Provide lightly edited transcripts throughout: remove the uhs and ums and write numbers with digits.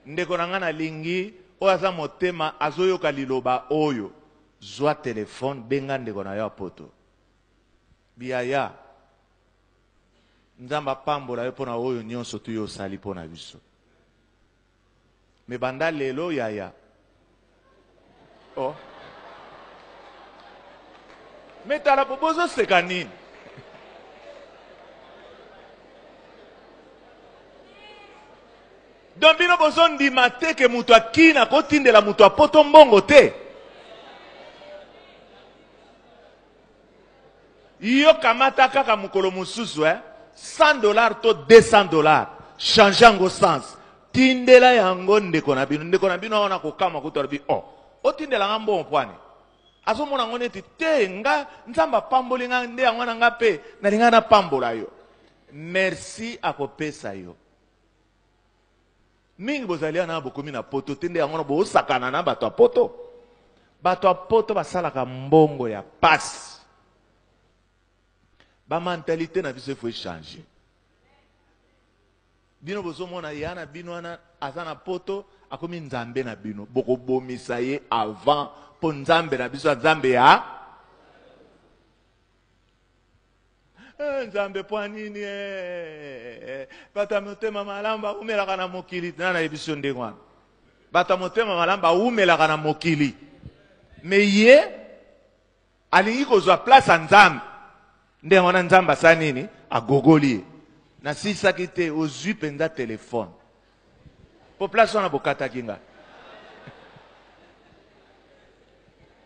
Ndeko na nga nalingi oyo aza motema azoyoka liloba oyo zwa telephone benga ndeko na yo ya poto biyaya Nzambe apambola yo pona oyo nionso tu yo osali pona biso mais banda lelo yaya oh mais tala po bozo seka nini? Donc bino bozo ndima te ke mutu ya kin ako tindela mutu ya poto mbongo te? Yo kamata kaka mukolo mususu eh 100 dollars to 200 dollars change yango sens tindela yango ndeko na bino ndeko na bino wana kokamwa kutu alobi oh otindela nga mbongo pwani azomona yango neti te nga nzambe apamboli nga nde yango wana nga mpe nalinga napambola yo merci akopesa yo Mingi bozali wana bokomi na poto te nde yango wana bosakana na bato ya poto. Bato ya poto basalaka mbongo ya pasi. Ba mentalite na biso il faut echanger. Bino bozomona ya na bino wana aza na poto akomi nzambe na bino, bokobomisa ye avant po nzambe na biso nzambe ya Eh, nzambe mpo nini eh, bato ya motema malamu bawumelaka na mokili na nayebi yo ndenge wana bato ya motema malamu bawumelaka na mokili me ye alingi kozwa place ya nzambe ndenge wana nzambe asali nini agogoli ye nasilisaki te ozwi mpenza telefone mpo place wana bokataki nga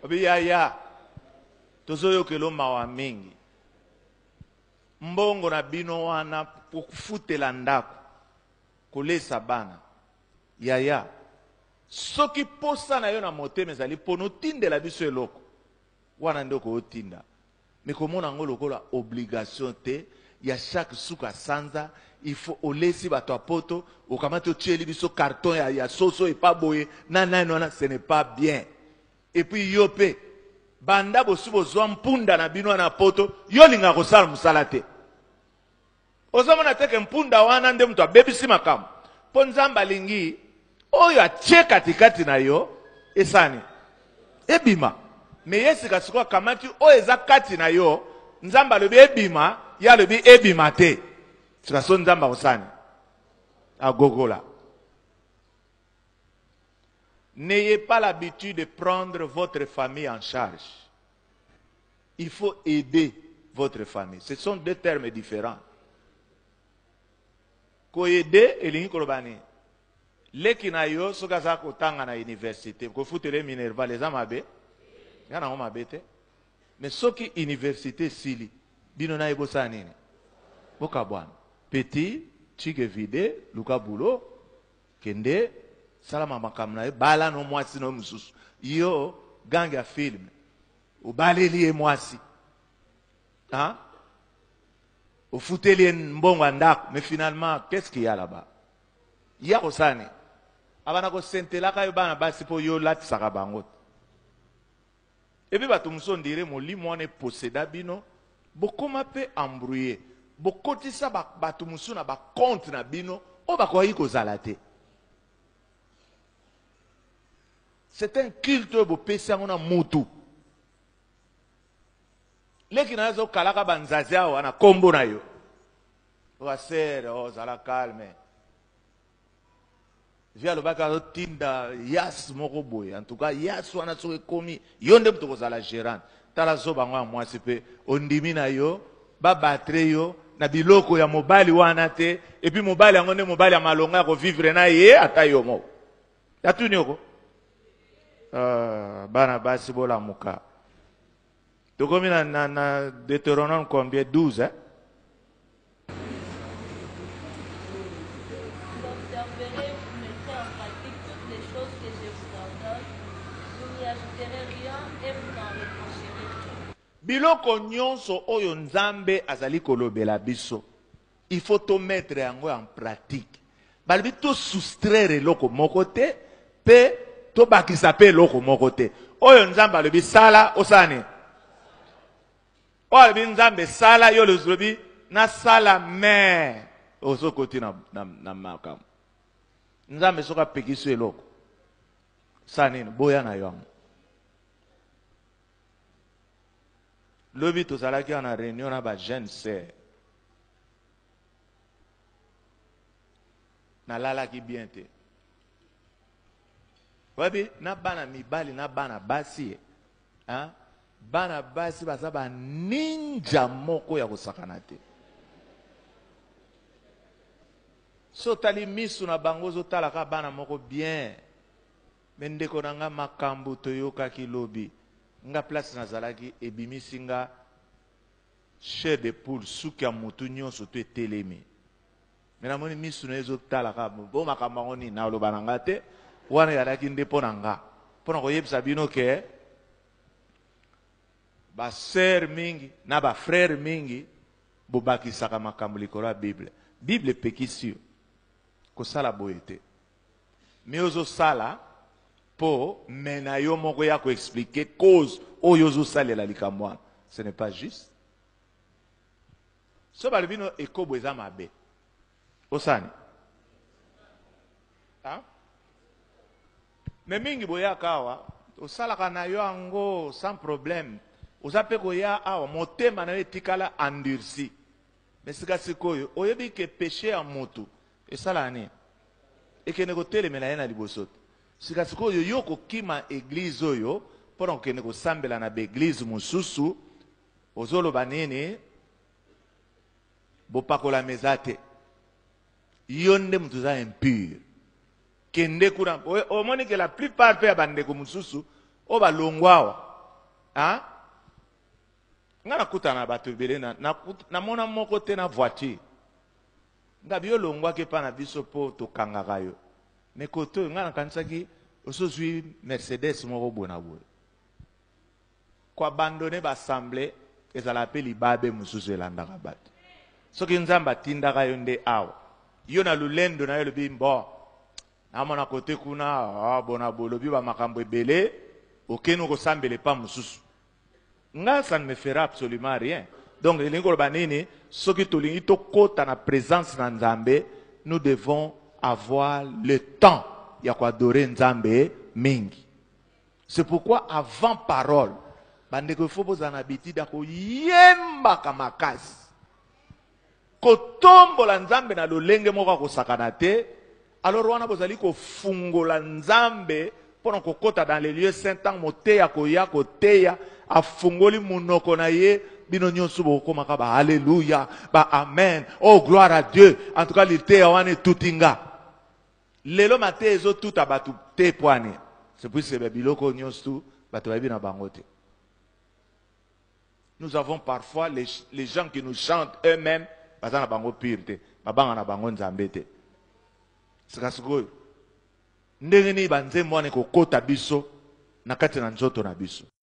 obi yaya Tozoyokelo mawa mingi. Mbongo na bino wana kofutela ndako, kolesa bana. Yaya, soki posa na yo na motema ezali pona otindela biso eloko, wana nde okotinda. Mais komona yango lokola obligation te ya chaque suka sanza il faut olesi bato ya poto okamati otieli biso carton ya, ya soso epa boye na nani wana, ce n'est pas bien. Et puis yo pe banda bosi bozua mpunda na bino wana poto yo olingaka kosala mosala te ozomona te ke mpunda wana nde moto abebisi makambo mpo nzambe alingi oyo atie katikati na yo esani ebima me ye sika sikoyo akamati oyo eza kati na yo nzambe alobi ebima ye alobi ebima te sika so nzambe akosani agogola N'ayez pas l'habitude de prendre votre famille en charge. Il faut aider votre famille. Ce sont deux termes différents. Koaider elingi koloba nini? Leki na yo soki aza kotanga na université, kofutela ye minerval eza mabe? Nga nango mabe te. Mais soki université esili, bino na ye bosala nini? Bokabwana. Petit, chike vide, luka boulot, Kende sala ma makambo na yo bala no mwasi na yo mosusu yo gang ya film obaleli ye mwasi hein? Ofuteli ye mbongo ya ndako mais finalement qu'est-ce qu'il y a là-bas? Ye akosala nini? Abanda kosentelaka yo bana basi mpo yo olatisaka bango te. Epuis bato mosusu ondire molimo wana eposeda bino bokoma mpe embrouille bokotisa bato mosusu na bacompte na bino oyo bakokaki kozala te. C'est un culte oyo bopesi yango na mutu. Leki na yo azokalaka banzazi awa na kombo na yo. Oasere, oh, zala calme. Vie alobaki azotinda yas moko boye en tout cas yas wana soki ekomi yo nde moto okozala gerante tala zoba yango ya mwasi mpe ondimi na yo babatre yo na biloko ya mobali wana te epuis mobali yango nde mobali ya malonga ya kovivre na ye ata yo moko yatuni yoko uh, bana basi bolamuka tokomi na, na, na Deutéronome combien 12 hein? Biloko nyonso oyo Nzambe azali kolobela biso, il faut to mettre yango en pratique. Balobi to soustraire eloko moko te pe tobakisa pe eloko moko te. Oyo Nzambe alobi sala, osala nini? Oyo alobi Nzambe sala, yo olobi nasala mais ozokoti na, na, na makambo. Nzambe soki apekisi yo eloko, sala nini? Boya na yo yango. Lobi tozalaki awa na reunion na ba jeune sœur. Nalalaki bien te. Oyebi na bana mibali na bana basi hein? Bana basi baza ba ninja moko ya kosakana te. So otali misu na bango ozotala kaka bana moko bien. Mais ndeko na nga makambu toyokaki lobi nga place nazalaki ebimisi nga chair de poule suki ya mutu nionso tout etelemi. Mais namoni misu na ye ezotala kaka bo makambo yango nini naloba na nga te wana ezalaki nde mpo na nga mpo na koyebisa bino ke ba sœur mingi na ba frère mingi bobakisaka makambo likolo ya Bible. Bible epekisi yo kosala boye te. Mais ozosala po mais na yo moko ya ko expliquer cause oyo ozosalela likambo wana. Ce n'est pas juste. So balobi no ekobo eza mabe. Osani? Hein? Mais mingi boyaka awa osalaka na yo yango sans problème. Oza pe koya awa motema na yo etikala endurci. Mais sika sikoyo oyebi ke péché ya mutu esalaka nini? Ekende kotelemela ye na liboso te. Sika sikoyo yo kokima eglise oyo mpo na kokende kosambela na ba eglise mosusu, ozoloba nini? Bopakolama eza te. Yo nde moto oza impur. Kende kuna. Omoni ke la plupart pe ya bandeko mosusu oyo balongwa awa, hein? Nga nakutana na bato ebele na, na, namona moko te na voiture. Ngabi yo olongwaki epa na biso po tokangaka yo. Mais kote oyo nga nakanisaki osi ozwi Mercedes moko boye na boye. Ko abandonner ba assemblee ezalaka pe libabe mosusu elandaka bato. Soki Nzambe atindaka yo nde awa, yo na lolendo na yo olobi bon, namona kote kuna ah, bona boye olobi ba makambo ebele, okeni kosambela epa mosusu. Nga ça ne me fera absolument rien. Donc elingi koloba nini? Soki tolingi tokota na presence na Nzambe, nous devons avoir le temps ya ko adorer Nzambe mingi. C'est pourquoi avant parole, bandeko il faut bozala na habitude ya koyembaka makasi. Kotombola Nzambe na lolenge moko ya kosakana te, alors wana bozali kofungola Nzambe mpo na kokota dans les lieux saints ntango moteyi akoya koteya, afungoli monoko na ye, bino nyonso bokokomaka ba alleluia, ba amen, oh gloire à Dieu. En tout cas liteya wana etuti nga. Lelo mateya ezotuta bato te pwani? C'est puisque ba biloko nyonso tu bato bayebi na bango te. Nous avons parfois les, les gens qui nous chantent eux-mêmes, baza na bango pire te, babanga na bango Nzambe te. Sika sikoyo, ndenge nini ba nzembo wana ekokota biso na kati na nzoto na biso?